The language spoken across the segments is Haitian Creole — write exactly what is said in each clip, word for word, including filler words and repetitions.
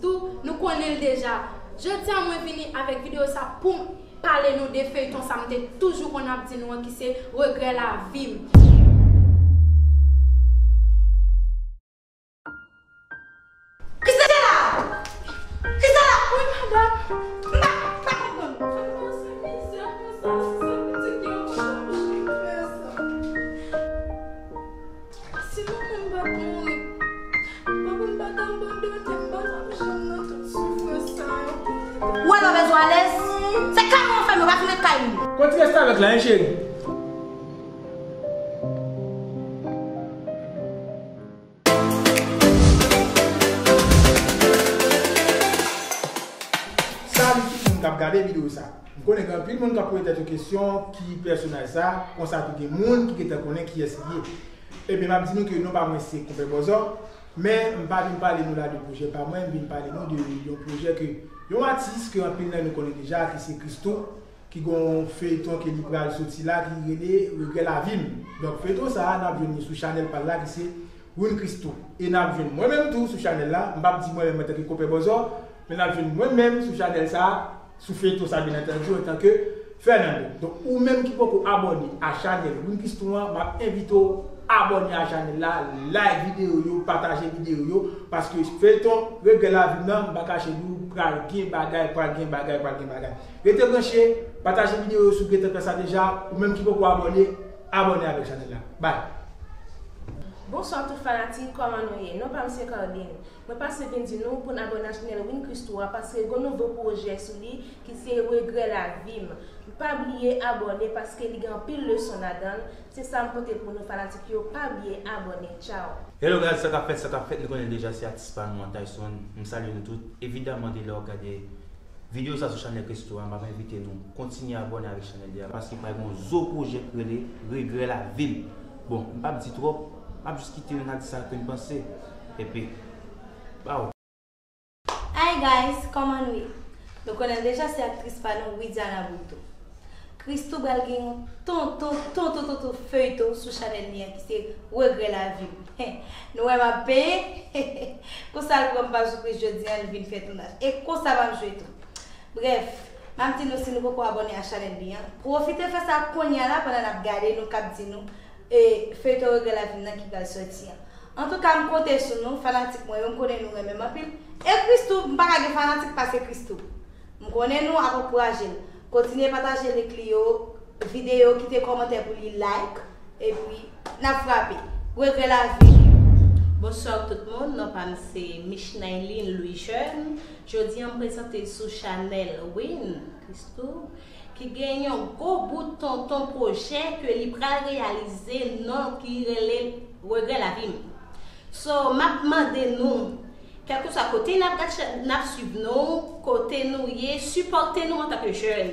Tou, nou konnen l deja. Jodi a mwen vini avèk videyo sa pou m pale nou de feyton sa m te toujou konn ap di nou an ki se Regrè Lavi m. Christella! Christella! Wi, madanm. M pa, m pa konprann. Fè m pase mizè konsa, si se pitit li yo konsa pou m fè sa. Si manman m pa t mouri, papa m pa t abandone m, m pa t ap janm nan tout soufrans sa yo. Ou wè lè w bezwen alèz, se kay mwen w fèmen, w pa fèmen kay moun. Kontinye reste avèk la, hein, cheri. Salut tout moun k ap gade videyo sa. M konnen gen anpil moun k ap poze tèt yo kesyon, ki pèsonaj sa, konsa tou gen moun ki gentan konnen kiyès li ye. Ebyen, m ap di nou ke non pa mwen se Konpè Bòzò, men m pa vin pale nou la de pwojè pa mwen, m vin pale nou de yon pwojè ke yon atis ke anpil nan nou konnen deja, ki se Christoo, ki gen yon feyton ke li pral soti la, ki rele Regrè Lavi m. Donk, feyton sa a, n ap jwenn li sou chanèl pa l la, ki se Win Christoo. E n ap jwenn mwen menm tou sou chanèl la. M p ap di mwen menm antanke Konpè Bòzò, men n ap jwenn mwen menm sou chanèl sa a, sou feyton sa, byen antandi, antanke Fernando. Donk, ou menm ki poko abòne a chanèl Win Christoo an, m ap envite w abòne a chanèl la, like videyo yo, pataje videyo yo, paske feyton Regrè Lavi m nan, m pa kache di w, pral gen bagay, pral gen bagay, pral gen bagay. Rete branche, pataje videyo yo si w gentan fè sa deja, ou menm ki poko abòne, abòne avèk chanèl la. Bye. Bonswa tout fanatik, kòman nou ye? Non pa m se Cardine. Mwen pase vin di nou pou n abòne a chanèl Win Christoo a, paske gen nouvo pwojè sou li ki se Regrè Lavi m. Pa bliye abòne paske li gen anpil leson ladan l. Se sa m pote pou nou fanatik yo, pa bliye abòne. Tchao. Hello guys, sa k ap fèt, sa k ap fèt, nou konnen deja se atis pa nou an, Tyson. M salye nou tout. Evidaman, de lè w ap gade videyo sa sou chanèl Christoo a, m ap envite nou kontinye abòne avèk chanèl li a, paske pral gen yon zo pwojè ki rele Regrè Lavi m. Bon, m p ap di twòp, m ap jis kite nou nan di sa ke n panse. Epi, baw. Hi guys, kòman nou ye? Nou konnen l deja, se aktris pa nou, Widiana Brito. Christoo pral gen yon tonton, tonton, tonton feyton sou chanèl li an ki se Regrè Lavi m. Nou wè m ap penyen? Konsa l pran m pa sipriz jodi a, l vin fè tounaj. E konsa m ap jwe tou. Brèf, m ap di nou, si nou poko abòne a chanèl li an, pwofite fè sa kounye a la pandan n ap gade nou k ap di nou e feyton Regrè Lavi m nan ki pral sòti an. Antouka, m konte sou nou, fanatik mwen yo, m konnen nou renmen m anpil. E Christoo, m pa ka gen fanatik pase Christoo. M konnen nou ap ankouraje l. Kontinye pataje link li yo, videyo, kite kòmantè pou li, like, epi n ap frape. Regrè Lavi m. Bonswa tout moun, non pa m se Michenailin Louis Jeune. Jodi a m prezante sou chanèl Win Christoo, ki gen yon gwo bout tonton pwojè ke li pral reyalize, non ki rele Regrè Lavi m. So, m ap mande nou, kèlkeswa kote n ap gad cha-, n ap swiv nou, kote nou ye, sipòte nou antanke jèn.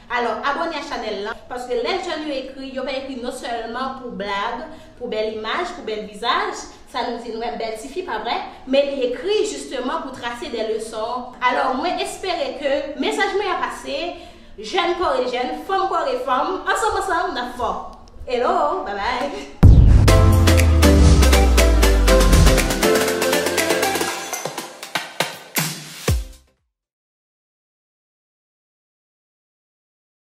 Alò, abòne a chanèl lan, paske lè jèn yo ekri, yo pa ekri non sèlman pou blag, pou bèl imaj, pou bèl vizaj, sa nou di nou wè bèl tifi, pa vre? Men li ekri jisteman pou trase de leson. Alò, mwen espere ke mesaj mwen an pase, jèn kore jèn, fanm kore fanm, ansanm, ansanm, n ap fò. Hello, bye bye.